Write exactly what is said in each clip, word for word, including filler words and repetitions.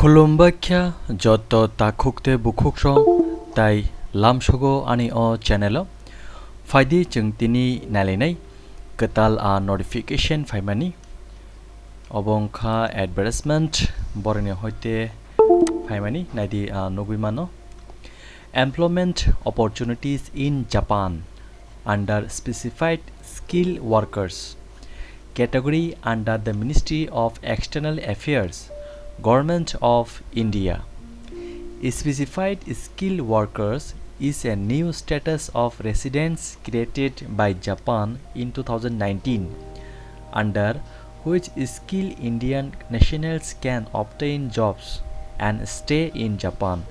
Khulumbai kha joto takhuk tei bukhuk rok tai lamsogo ani o channel o. Phaidi chwng tini nailainai kwtal a notification phaimani. Obo wngkha advertisement boroni hoite phaimani, naidi a nugui mano. Employment opportunities in Japan under specified skilled workers category under the Ministry of External Affairs, Government of India. Specified skilled workers is a new status of residence created by Japan in two thousand nineteen, under which skilled Indian nationals can obtain jobs and stay in Japan.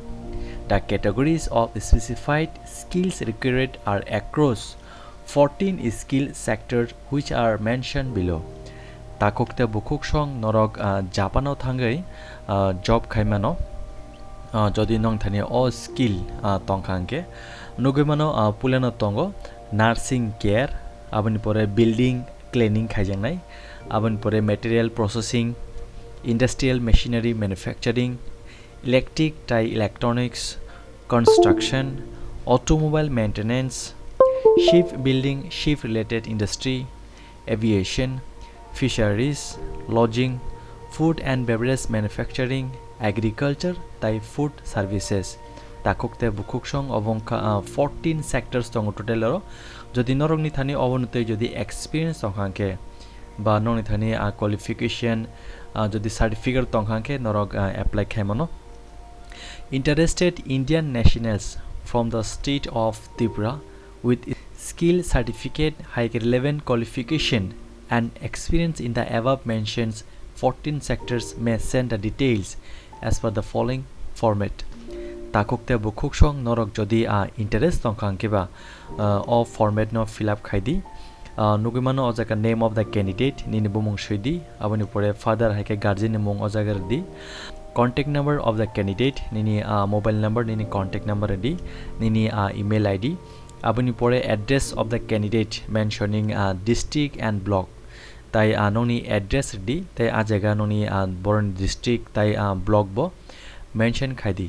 The categories of specified skills required are across fourteen skill sectors which are mentioned below. Takhuk tei bukhuk song norok, ah, Japan o thangwi, ah, job khai mano. Ah, jodi nong thani o skill, ah, tongkha hwnkhe nugui mano, ah, puleno tongo nursing care, aboni pore building cleaning khaijaknai, aboni pore material processing, industrial machinery manufacturing, electric tai electronics, construction, automobile maintenance, shipbuilding, ship related industry, aviation, fisheries, lodging, food and beverage manufacturing, agriculture tai food services. Takhuk tei bukhuk song obo wngkha, ah, fourteen sectors tongo total oro. Jodi norokni thani obono tei jodi experience tongkha hwnkhe ba nokni thani, ah, qualification, ah, jodi certificate tongkha hwnkhe norok, ah, apply khai mano. Interested Indian nationals from the state of Tripura with skill certificate, high relevant qualification and experience in the above mentioned fourteen sectors may send the details as per the following format. Takhuk tei bukhuk song norok jodi, ah, interest tongkha hwnkhe ba, ah, o format no fill up khai di. Ah, nugui mano o jaga name of the candidate, nini bumung swi di, aboni pore father hai khe guardian ni mung o jaga rw di. Contact number of the candidate, nini, ah, mobile number, nini contact number rw di, nini, ah, email I D, aboni pore address of the candidate mentioning, ah, district and block. Tai, ah, nokni address rw di, tai ah jaga nokni, ah, boroni district tai, ah, block bo mention khai di.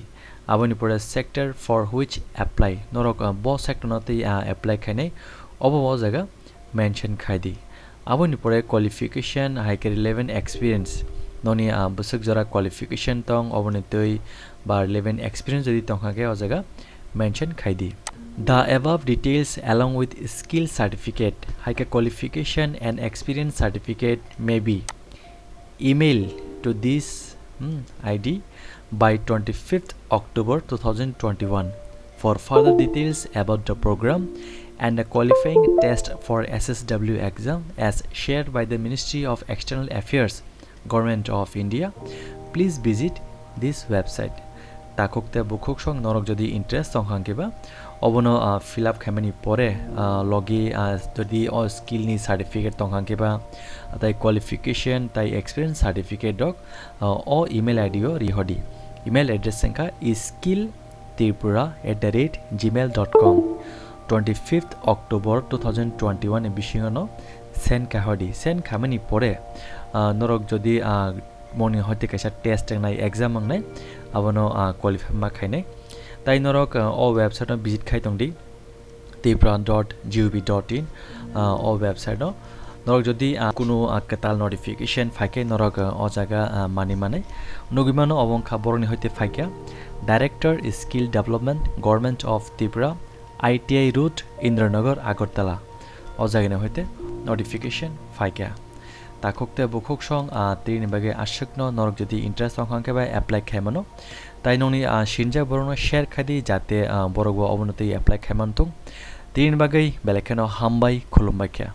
Aboni pore sector for which apply, norok, ah, bo sector no tei, ah, apply khainai, obo o jaga mention khai di. Aboni pore qualification hai khe relevant experience, nokni, ah, bwswk jora qualification tong, oboni twi ba relevant experience jodi tongkha khe o jaga mention khai di. The above details along with skill certificate, hai khe qualification and experience certificate may be email to this, hmm, I D by twenty-fifth October two thousand twenty-one. For further details about the program and the qualifying test for S S W exam as shared by the Ministry of External Affairs, Government of India, please visit this website. Takhuk tei bukhuk song norok jodi interest tongkha hwnkhe ba, obono, ah, fill up khaimani pore, ah, logi, ah, jodi o skill ni certificate tongkha hwnkhe ba, tai qualification tai experience certificate rok, ah, o email I D o rihodi. Email address wngkha skill tripura at the rate gmail dot com. Twenty-fifth October two thousand twenty-one ni bisingo no send khaihodi. Send khamani pore, ah, norok jodi, ah, moni hoite kaisa test wngnai, exam wngnai, abono, ah, qualify ma khainai. Tai norok, ah, o website no visit khai tongdi, tripura dot G O V dot in, ah, o website no. Norok jodi, ah, kunu, ah, kwtal notification phaikhe norok, ah, o jaga, ah, mani manai. Nugui mano obo wngkha borokni hoite phaikha Director Skill Development, Government of Tripura, I T I Road, Indranagar, Agartala. O jagani hoite notification phaikha. Takhuk tei bukhuk song, ah, tini bagwi aswkno norok jodi interest tongkha hwnkhe bai apply khaimano. Tai nokni, ah, sinjak borokno share khai di, jate, ah, borok bo obono twi apply khai manthung. Tini bagwi belai kheno hambai, khulumbai kha.